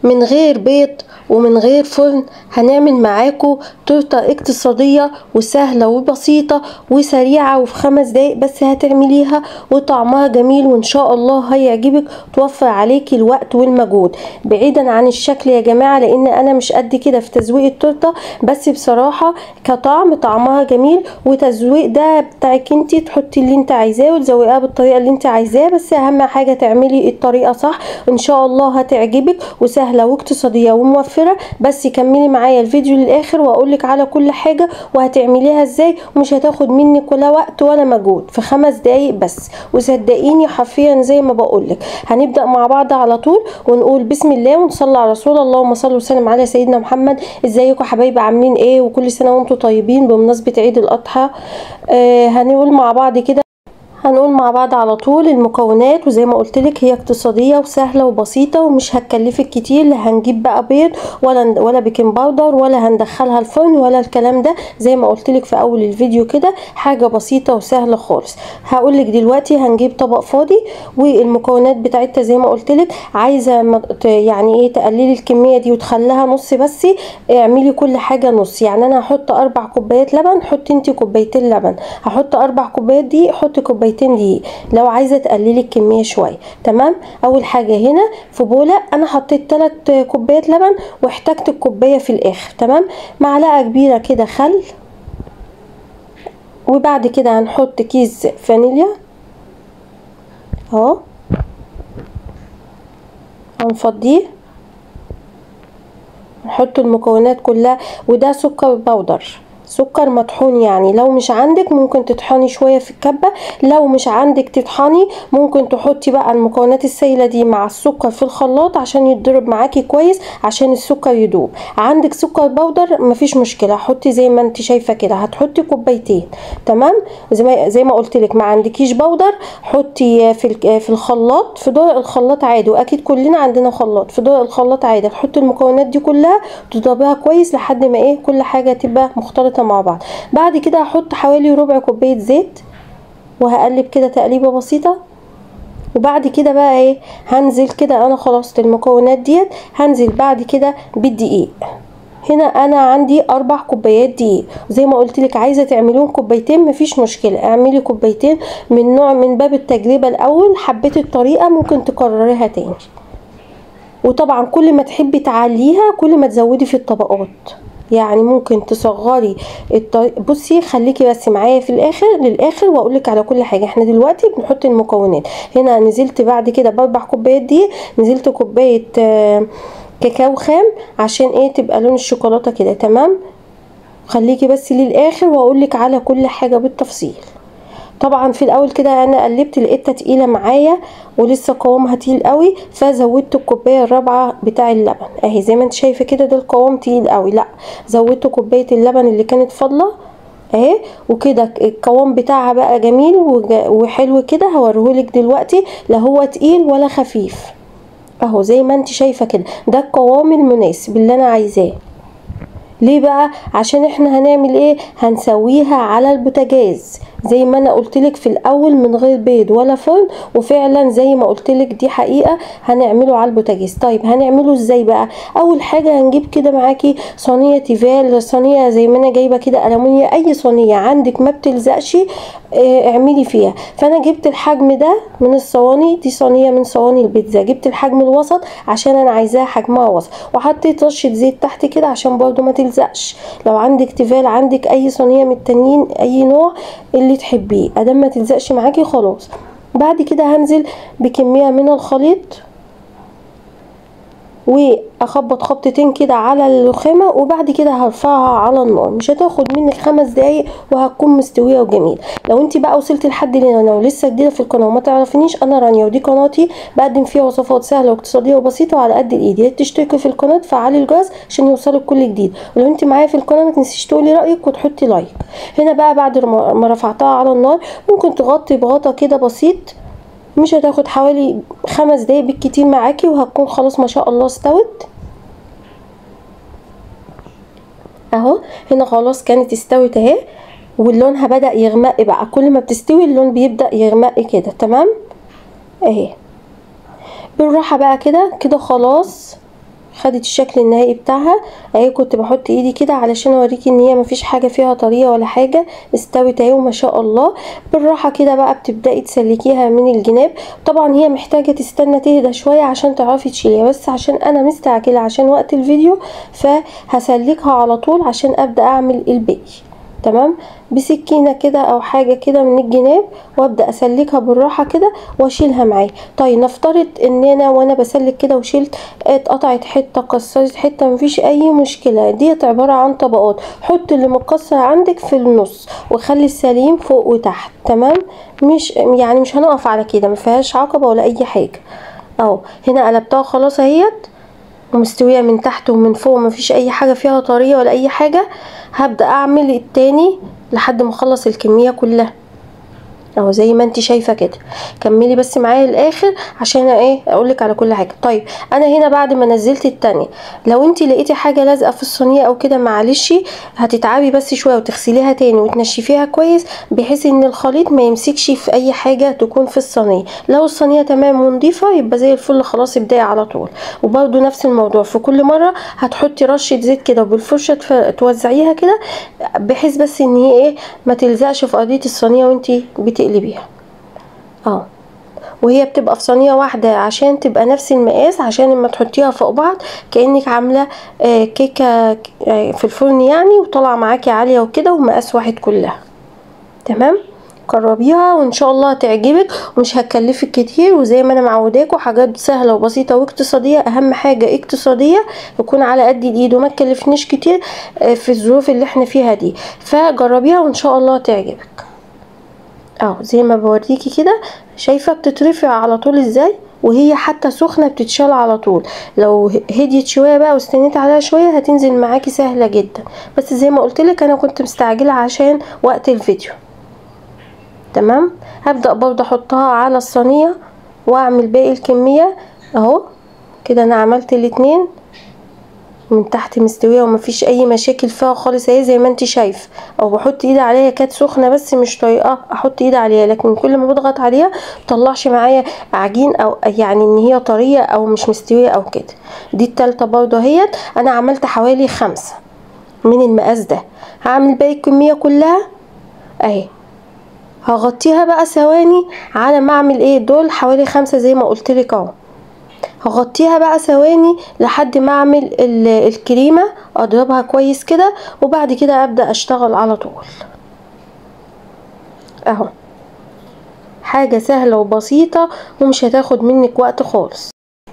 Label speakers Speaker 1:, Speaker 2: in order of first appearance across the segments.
Speaker 1: من غير بيض ومن غير فرن. هنعمل معاكم تورته اقتصادية وسهلة وبسيطة وسريعة وفي 5 دقايق بس هتعمليها، وطعمها جميل وان شاء الله هيعجبك، توفر عليكي الوقت والمجهود. بعيدا عن الشكل يا جماعة لان انا مش قد كده في تزويق التورتة، بس بصراحة كطعم طعمها جميل، وتزويق ده بتاعك انتي تحطي اللي انت عايزاه وتزوقيها بالطريقة اللي انت عايزاها، بس اهم حاجة تعملي الطريقة صح. ان شاء الله هتعجبك وسهلة واقتصادية وموفره. بس كملي معايا الفيديو للاخر واقولك على كل حاجة وهتعمليها ازاي، ومش هتاخد منك ولا وقت ولا مجهود، في 5 دقايق بس، وصدقيني حرفيا زي ما بقولك. هنبدا مع بعض على طول ونقول بسم الله ونصلي على رسول الله، اللهم صل وسلم على سيدنا محمد. ازيكم حبايبي، عاملين ايه؟ وكل سنة وانتم طيبين بمناسبة عيد الاضحى. هنقول مع بعض كده، هنقول مع بعض على طول المكونات. وزي ما قلتلك هي اقتصادية وسهلة وبسيطة ومش هتكلفك كتير، لا هنجيب بقى بيض ولا baking powder ولا هندخلها الفرن ولا الكلام ده، زي ما قلتلك في اول الفيديو كده، حاجة بسيطة وسهلة خالص. هقولك دلوقتي هنجيب طبق فاضي والمكونات بتاعتها زي ما قلتلك. عايزه يعني ايه تقللي الكمية دي وتخليها نص بس، اعملي كل حاجة نص. يعني انا هحط 4 كوبايات لبن، حطي انت 2 كوبايتين لبن، هحط 4 كوبايات دي، حطي 2 كوبايتين دقيق لو عايزه تقللي الكمية شوية. تمام. اول حاجة هنا في بوله انا حطيت 3 كوبايات لبن واحتاجت الكوباية في الاخر. تمام. معلقه كبيرة كده خل، وبعد كده هنحط كيس فانيليا اهو، هنفضيه، نحط المكونات كلها. وده سكر بودر، سكر مطحون، يعني لو مش عندك ممكن تطحني شوية في الكبه، لو مش عندك تطحني ممكن تحطي بقى المكونات السائلة دي مع السكر في الخلاط عشان يتضرب معاكي كويس، عشان السكر يدوب. عندك سكر بودر مفيش مشكلة، حطي زي ما انت شايفه كده، هتحطي 2 كوبايتين. تمام. زي ما قلت لك، ما عندكيش بودر حطي في الخلاط، في دور الخلاط عادي، واكيد كلنا عندنا خلاط، في دور الخلاط عادي تحطي المكونات دي كلها تضربيها كويس لحد ما ايه كل حاجة تبقى مختلطة مع بعض. بعد كده هحط حوالي ربع كوباية زيت وهقلب كده تقليبه بسيطة. وبعد كده بقى ايه هنزل كده، انا خلصت المكونات ديت، هنزل بعد كده بالدقيق. هنا انا عندي 4 كوبايات دقيق، زي ما قلت لك عايزه تعمليهم 2 كوبايتين مفيش مشكلة، اعملي 2 كوبايتين من نوع من باب التجربة الاول، حبيتي الطريقة ممكن تكرريها تاني. وطبعا كل ما تحبي تعليها كل ما تزودي في الطبقات، يعني ممكن تصغري الطريق. بصي خليكي بس معايا في الاخر للاخر واقولك على كل حاجة. احنا دلوقتي بنحط المكونات. هنا نزلت بعد كده ب4 كوبايات دي، نزلت كوباية كاكاو خام عشان ايه تبقى لون الشوكولاتة كده. تمام. خليكي بس للاخر واقولك على كل حاجة بالتفصيل. طبعا في الاول كده انا قلبت لقيتها تقيلة معايا ولسه قوامها تقيل قوي، فزودت الكوباية الرابعة بتاع اللبن اهي زي ما انت شايفه كده، ده القوام تقيل قوي، لا زودت كوباية اللبن اللي كانت فاضلة اهي، وكده القوام بتاعها بقى جميل وحلو كده. هوريهولك دلوقتي، لا هو تقيل ولا خفيف اهو زي ما انت شايفه كده، ده القوام المناسب اللي انا عايزاه. ليه بقى؟ عشان احنا هنعمل ايه، هنسويها على البوتاجاز زي ما انا قلتلك في الاول، من غير بيض ولا فرن، وفعلا زي ما قلتلك دي حقيقة هنعمله على البوتاجاز. طيب هنعمله ازاي بقى؟ اول حاجة هنجيب كده معاكي صينية تيفال، صينية زي ما انا جايبه كده ألمونيا، اي صينية عندك ما بتلزقش اعملي فيها. فانا جبت الحجم ده من الصواني دي، صينية من صواني البيتزا، جبت الحجم الوسط عشان انا عايزاها حجمها وسط، وحطيت رشه زيت تحت كده عشان برضو ما تلزقش. لو عندك تيفال، عندك اي صينية من التانيين، اي نوع اللي تحبيه، ادام ما تلزقش معاكي خلاص. بعد كده هنزل بكمية من الخليط واخبط خبطتين كده على الرخامه، وبعد كده هرفعها على النار. مش هتاخد منك 5 دقايق وهتكون مستوية وجميل. لو انت بقى وصلتي لحد هنا ولسه جديدة في القناة وما تعرفينيش، انا رانيا ودي قناتي، بقدم فيها وصفات سهلة واقتصادية وبسيطة وعلى قد الايد. يا ريت تشتركي في القناة، تفعلي الجرس عشان يوصلك كل جديد. ولو انت معايا في القناة ما تنسيش تقولي رايك وتحطي like. هنا بقى بعد ما رفعتها على النار ممكن تغطي بغطا كده بسيط، مش هتاخد حوالي 5 دقايق بالكتير معاكي، وهتكون خلاص ما شاء الله استوت اهو. هنا خلاص كانت استوت اهي، ولونها بدأ يغمق بقى، كل ما بتستوي اللون بيبدأ يغمق كده. تمام اهي بالراحة بقى كده كده خلاص. خدت الشكل النهائي بتاعها اهي. كنت بحط ايدي كده علشان اوريكي ان هي مفيش حاجة فيها طرية ولا حاجة، استوت اهي وما شاء الله. بالراحة كده بقى بتبداي تسلكيها من الجناب. طبعا هي محتاجه تستنى تهدى شوية عشان تعرفي تشيليها، بس عشان انا مستعجلة عشان وقت الفيديو فهسلكها على طول عشان ابدا اعمل الباقي. تمام، بسكينة كده او حاجة كده من الجناب، وابدا اسلكها بالراحة كده واشيلها معايا. طيب نفترض ان انا وانا بسلك كده وشيلت، اتقطعت حتة، كسرت حتة، مفيش اي مشكلة، ديت عبارة عن طبقات. حط اللي متكسر عندك في النص وخلي السليم فوق وتحت. تمام، مش يعني مش هنقف على كده، مفيهاش عقبه ولا اي حاجة اهو. هنا قلبتها خلاص اهيت ومستويه من تحت ومن فوق، مفيش اي حاجة فيها طرية ولا اي حاجة. هبدا اعمل التاني لحد ما اخلص الكمية كلها اهو زي ما انت شايفه كده. كملي بس معايا للاخر عشان ايه اقولك على كل حاجة. طيب انا هنا بعد ما نزلت التانية، لو انت لقيتي حاجة لازقه في الصينية او كده معلش هتتعبي بس شوية وتغسليها تاني وتنشفيها كويس، بحيث ان الخليط ما يمسكش في اي حاجة تكون في الصينية. لو الصينية تمام ونضيفه يبقى زي الفل، خلاص ابداي على طول. وبرده نفس الموضوع في كل مرة هتحطي رشه زيت كده وبالفرشه توزعيها كده، بحيث بس ان هي ايه ما تلزقش في ارضية الصينية وانت بتقلبيها اهو. وهي بتبقى في صينية واحدة عشان تبقى نفس المقاس، عشان لما تحطيها فوق بعض كانك عامله كيكة في الفرن يعني، وطالعه معاكي عالية وكده ومقاس واحد كلها. تمام، جربيها وان شاء الله هتعجبك ومش هتكلفك كتير، وزي ما انا معوداكم حاجات سهلة وبسيطة واقتصادية. اهم حاجة اقتصادية، يكون على قد الايد وما تكلفنيش كتير في الظروف اللي احنا فيها دي. فجربيها وان شاء الله تعجبك اهو زي ما بوريكي كده. شايفه بتترفع على طول ازاي، وهي حتى سخنة بتتشال على طول. لو هديت شوية بقى واستنيت عليها شوية هتنزل معاكي سهلة جدا. بس زي ما قلت لك انا كنت مستعجلة عشان وقت الفيديو. تمام، هبدا برضه احطها على الصينية واعمل باقي الكمية اهو كده. انا عملت الاتنين من تحت مستوية ومفيش اي مشاكل فيها خالص اهي زي ما انت شايف. او بحط ايدي عليها كانت سخنة بس مش طايقة احط ايدي عليها، لكن كل ما بضغط عليها مطلعش معايا عجين او يعني ان هي طرية او مش مستوية او كده. دي التالتة برضه اهيت. انا عملت حوالي 5 من المقاس ده. هعمل باقي الكمية كلها اهي. هغطيها بقى ثواني على ما اعمل ايه، دول حوالي 5 زي ما قلت لك اهو. هغطيها بقى ثواني لحد ما اعمل الكريمة، اضربها كويس كده وبعد كده ابدا اشتغل على طول اهو. حاجة سهلة وبسيطة ومش هتاخد منك وقت خالص.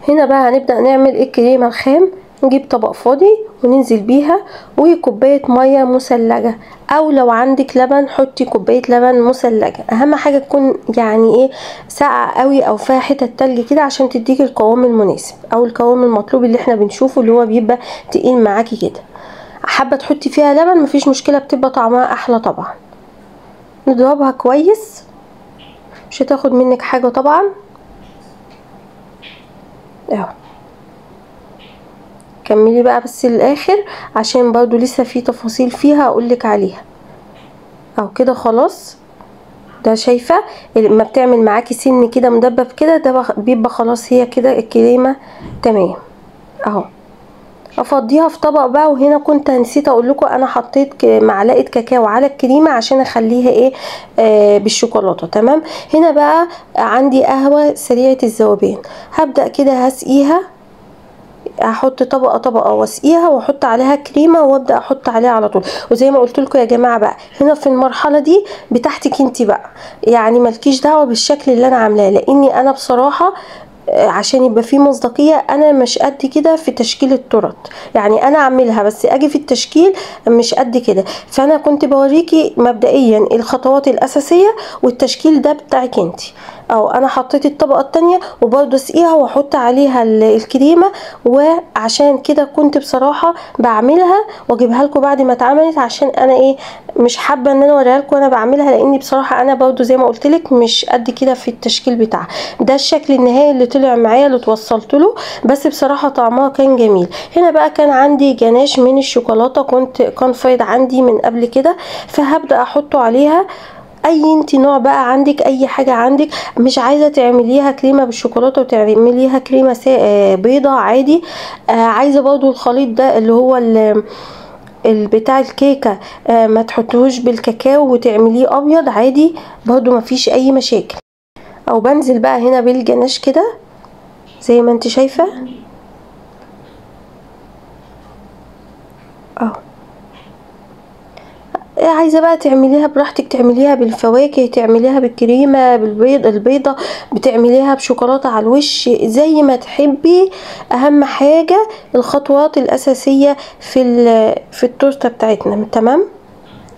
Speaker 1: هنا بقى هنبدا نعمل الكريمة الخام. نجيب طبق فاضي وننزل بيها وكوبايه مية مثلجه، او لو عندك لبن حطي كوباية لبن مثلجه. اهم حاجة تكون يعني ايه ساقعه قوي او فيها حتة تلج كده عشان تديكي القوام المناسب او القوام المطلوب اللي احنا بنشوفه اللي هو بيبقى تقيل معاكي كده. حابة تحطي فيها لبن مفيش مشكلة، بتبقى طعمها احلى طبعا. نضربها كويس، مش هتاخد منك حاجة طبعا اهو. كملي بقى بس للاخر عشان برضو لسه في تفاصيل فيها اقولك عليها اهو كده. خلاص ده شايفه لما بتعمل معاكي سن كده مدبب كده، ده بيبقى خلاص هي كده الكريمة تمام اهو. افضيها في طبق بقى. وهنا كنت نسيت اقول لكم انا حطيت معلقه كاكاو على الكريمة عشان اخليها ايه بالشوكولاته. تمام، هنا بقى عندي قهوة سريعة الذوبان، هبدا كده هسقيها، احط طبقه طبقه واسقيها واحط عليها كريمة وابدا احط عليها على طول. وزي ما قلت لكم يا جماعة بقى هنا في المرحلة دي بتاعتك انت بقى، يعني مالكيش دعوه بالشكل اللي انا عاملاه، لاني انا بصراحة عشان يبقى فيه مصداقية انا مش قد كده في تشكيل التورت، يعني انا اعملها بس اجي في التشكيل مش قد كده. فانا كنت بوريكي مبدئيا الخطوات الاساسية والتشكيل ده بتاعك انت. او انا حطيت الطبقة الثانية وبرده اسقيها واحط عليها الكريمة، وعشان كده كنت بصراحة بعملها واجيبها لكم بعد ما اتعملت، عشان انا ايه مش حابة ان انا اوريها لكم وانا بعملها، لاني بصراحة انا برده زي ما قلت لك مش قد كده في التشكيل بتاعها. ده الشكل النهائي اللي طلع معايا اللي توصلت له، بس بصراحة طعمها كان جميل. هنا بقى كان عندي جناش من الشوكولاتة كان فايض عندي من قبل كده، فهبدا احطه عليها. اي انت نوع بقى عندك، اي حاجة عندك. مش عايزه تعمليها كريمة بالشوكولاته وتعمليها كريمة بيضة عادي. عايزه برضو الخليط ده اللي هو بتاع الكيكه ما تحطوهوش بالكاكاو وتعمليه ابيض عادي برضو، ما فيش اي مشاكل. او بنزل بقى هنا بالجناش كده زي ما انت شايفه اهو. عايزه بقى تعمليها براحتك، تعمليها بالفواكه، تعمليها بالكريمه، بالبيض البيضة، بتعمليها بشوكولاته على الوش، زي ما تحبي. اهم حاجة الخطوات الاساسية في التورتة بتاعتنا، تمام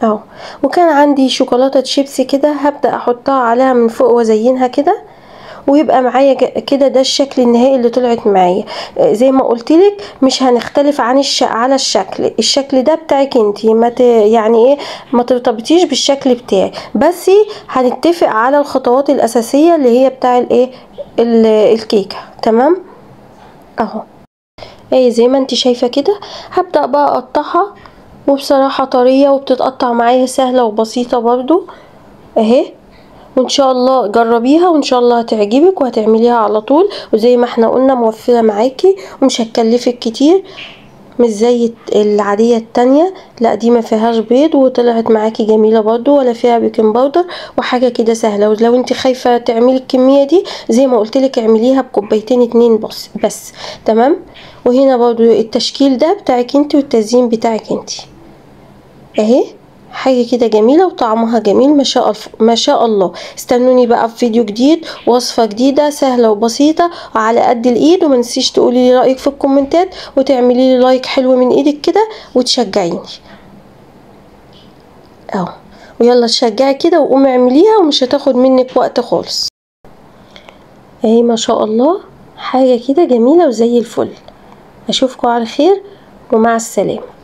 Speaker 1: اهو. وكان عندي شوكولاتة شيبسي كده، هبدا احطها عليها من فوق وازينها كده، ويبقى معايا كده. ده الشكل النهائي اللي طلعت معايا. زي ما قلتلك مش هنختلف عن على الشكل، الشكل ده بتاعك انتي، ما يعني ايه، ما ترتبطيش بالشكل بتاعي، بس هنتفق على الخطوات الاساسية اللي هي بتاع الايه الكيكه، تمام اهو. ايه زي ما انتي شايفه كده. هبدا بقى اقطعها، وبصراحة طرية وبتتقطع معايا سهلة وبسيطة برضو اهي. وان شاء الله جربيها وان شاء الله هتعجبك وهتعمليها على طول، وزي ما احنا قلنا موفره معاكي ومش هتكلفك كتير، مش زي العادية التانية، لا دي ما فيهاش بيض وطلعت معاكي جميلة برضو، ولا فيها baking powder وحاجه كده سهلة. ولو انت خايفة تعملي الكمية دي زي ما قلتلك اعمليها بكوبايتين 2 بس، تمام. وهنا برضو التشكيل ده بتاعك انت والتزيين بتاعك انت اهي، حاجة كده جميلة وطعمها جميل ما شاء الله. استنوني بقى في فيديو جديد، وصفه جديدة سهلة وبسيطة وعلى قد الايد. وما تنسيش تقولي لي رايك في الكومنتات، وتعملي لي like حلو من ايدك كده وتشجعيني اهو. ويلا تشجعي كده وقومي اعمليها، ومش هتاخد منك وقت خالص اهي. ما شاء الله حاجة كده جميلة وزي الفل. اشوفكم على خير ومع السلامة.